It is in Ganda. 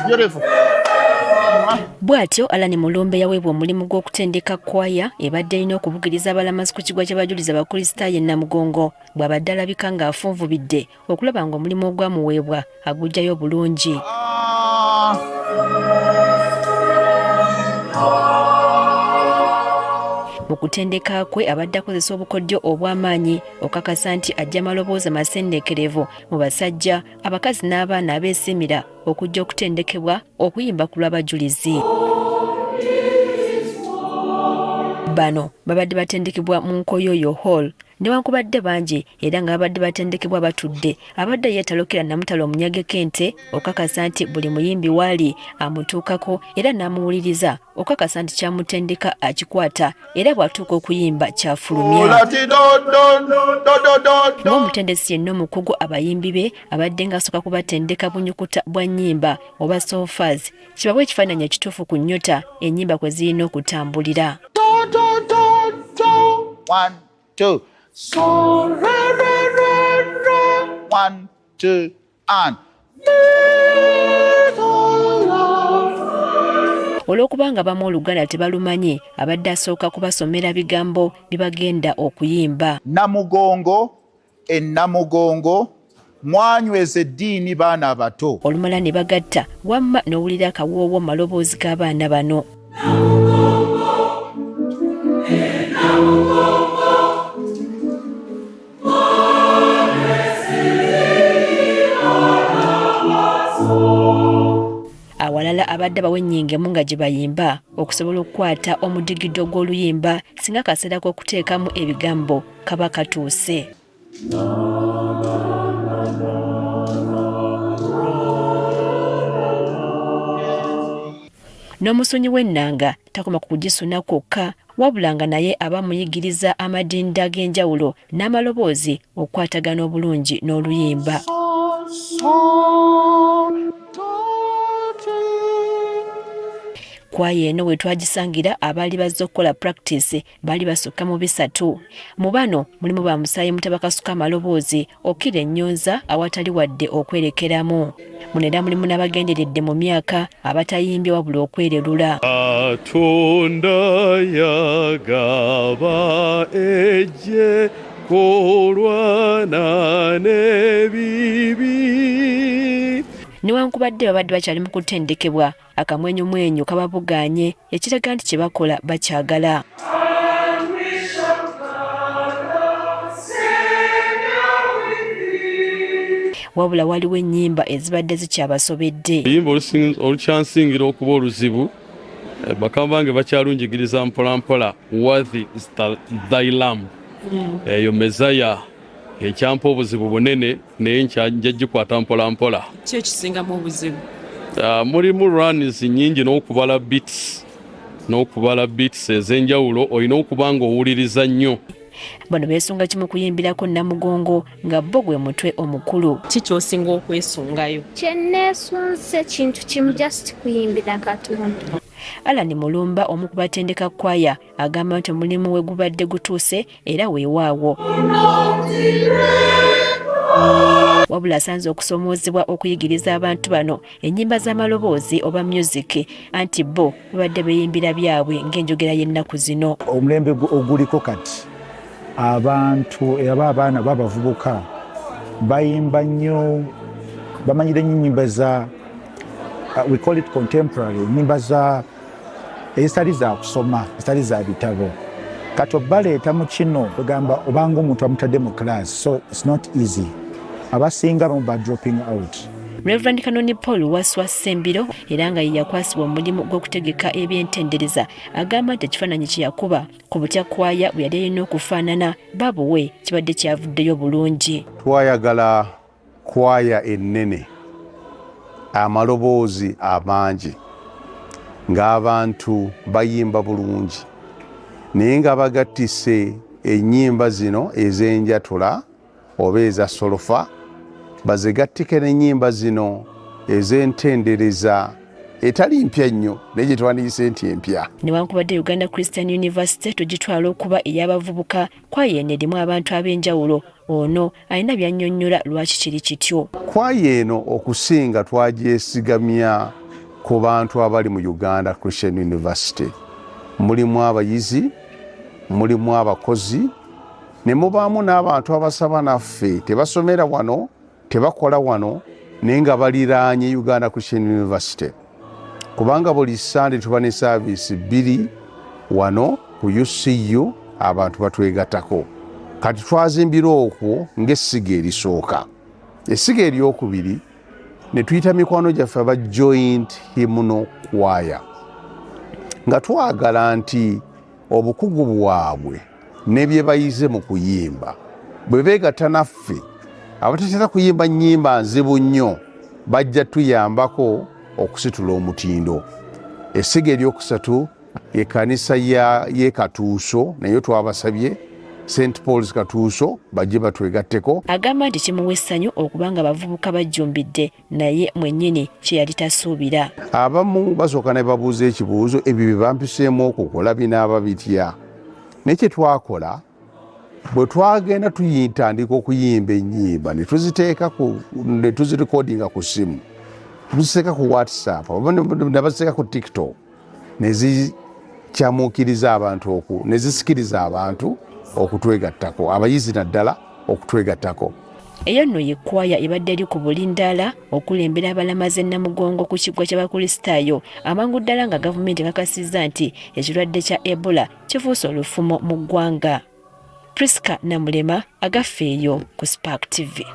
Beautiful. Bw'atyo Allan Mulumba yaweebwa omulimu gw'okutendeka kkwaya ebadde erina okubugiriza abalamazi ku kigwa ky'abajulizi Abakristaayo e Namugongo bw'abadde alabika ng'afunvubidde okulaba ng'omulimu ogwamuweebwa aguggyayo bulungi. Mu kutendeka kwe abadde akozesa obukodyo obw'amaanyi okakasa nti aggya amaloboozi amasenneekerevu mu basajja, abakazi n'abaana abeesiimira okujja okutendekebwa okuyimba ku lw'abajulizi. Bano babadde batendekebwa mu Nkoyoyo Hall newankubadde bangi era nga babadde batendekebwa batudde abadde yeetalukira namutala omunyageko ente okakasa nti buli muyimbi waali amutuukako era n'amuwuliriza okakasa nti kyamutendeka akikwata era bw'atuuka okuyimba kyafulumya. Ng'omutendesi yenna omukugu abayimbi be abadde ng'asooka kubatendeka bunyukuta bwa nnyimba oba solfas kibawe ekifaananyi ekituufu ku nnyuta ennyimba kwe zirina okutambulira. One, two, so, re, re, re, re. One, two, and. Olw'okubanga abamu Oluganda tebalumanyi, abadde asooka kubasomera bigambo bye bagenda okuyimba. Namugongo, e Namugongo, mwanyweza eddiini baana bato. Olumala ne bagatta wamma n'owulira akawoowo mu maloboozi g'abaana bano. Awalala abadde abawa ennyingemu nga gye bayimba okusobola okukwata omudigido gw'oluyimba singa akaseera k'okuteekamu ebigambo kaba katuuse. N'omusunyi w'ennanga takoma ku kugisuna kwokka wabula nga naye aba amuyigiriza amadinda ag'enjawulo n'amaloboozi okukwatagana obulungi n'oluyimba. Kwaya eno we twagisangira abaali bazze okukola practice baali basukka mu bisatu. Mu bano mulimu ba musaayi muto abakasuka amaloboozi okukira ennyonza awatali wadde okwerekeramu. Muno era mulimu n'abagenderedde mu myaka abatayimbye wabula okwererula. Katonda yagaba eggye kulwana n'ebibi. Newankubadde babadde bakyali mu kutendekebwa, akamwenyumwenyu kababugaanye ekiraga nti kye bakola bakyagala. Wabula waliwo ennyimba ezibadde zikyabasobedde. Oluyimba olukyansingira okuba oluzibu, bakama bange bakyalunjigiriza mpolampola, Worthy is thy lamb. Eyo Mezaya ekyampa obuzibu bunene, naye nja gikwata mpola mpola. Ki ekisingamu obuzibu? Mulimu runs nyingi n'okubala beats, n'okubala beats ez'enjawulo olina okuba ng'owuliriza nnyo. Bano beesunga kimu kuyimbirako Namugongo nga bo gwe mutwe omukulu. Ki ky'osinga okwesungayo? Kye neesunze kintu kimu, just kuyimbira Katonda. Allan Mulumba omu ku batendeka kkwaya agamba nti omulimu we gubadde gutuuse era weewaawo. Wabula asanze okusoomoozebwa okuyigiriza abantu bano ennyimba z'amaloboozi oba music anti bo babadde beeyimbira byabwe ng'enjogera y'ennaku zino. Omulembe oguliko kati abantu aba abaana b'abavubuka bayimba nnyo, bamanyire nnyo ennyimba za we call it contemporary, ennyimba za ezitali za kusoma, ezitali za bitabo. Kati obaleeta mu kino ogamba obanga omuntu amutadde mu class, so it's not easy. Abasinga abamu ba dropping out. Reverend Kanoni Paul Waswa Ssembiro era nga ye yakwasibwa omulimu gw'okutegeka ebyentendereza agamba nti ekifaananyi kye yakuba ku butya kwaya bwe yali erina okufaanana babuwe kibadde kyavuddeyo bulungi. Twayagala kwaya ennene, amaloboozi amangi, ng'abantu bayimba bulungi, naye nga bagattise ennyimba zino ez'enjatula oba eza solofa bazigattike n'ennyimba zino ez'entendereza etali mpya nnyo naye gye twandiyise nti empya. Newankubadde Uganda Christian University tugitwala okuba ey'abavubuka, kwaya eno erimu abantu ab'enjawulo. Ono alina by'annyonnyola lwaki kiri kityo. Kwaya eno okusinga twagyesigamya ku bantu abali mu Uganda Christian University. Mulimu abayizi, mulimu abakozi, ne mubaamu n'abantu abasaba naffe, tebasomera wano, tebakola wano, naye nga baliraanye Uganda Christian University, kubanga buli Sande tuba ne saaviisi bbiri wano ku UCU, abantu batwegattako. Kati twazimbira okwo ng'essiga erisooka. Essiga eryokubiri ne tuyita mikwano gyaffe aba Joint Hymnal Choir, nga twagala nti obukugu bwabwe ne bye bayize mu kuyimba bwe beegatta naffe abatatera kuyimba nnyimba nzibu nnyo, bajja tuyambako okusitula omutindo. Essiga eryokusatu ekkanisa y'e Katuuso, naye twabasabye St Paul's Katuuso bajje batwegatteko. Agamba nti kimuwa essanyu okuba nga abavubuka bajjumbidde, naye mwennyini kye yali tasuubira. Abamu basooka ne babuuza ekibuuzo, ebyo bye bampiseemu okukola binaaba bitya? Naye kye twakola, bwe twagenda tuyitandika okuyimba ennyimba ne tuziteeka ne tuzirekodinga ku ssimu, tuziteeka ku WhatsApp, ne baziteeka ku TikTok, ne zikyamuukiriza abantu oku ne zisikiriza abantu okutwegattako, abayizi naddala okutwegattako. Eyo nno ye kkwaya ebadde eri ku bulindaala okulembera abalamazi e Namugongo ku kiggwa ky'Abakristaayo amangu ddala nga gavumenti ekakasizza nti ekirwadde kya Ebola kifuuse olufumo mu ggwanga. Prisca Namulema, agaffe eyo ku Spark TV.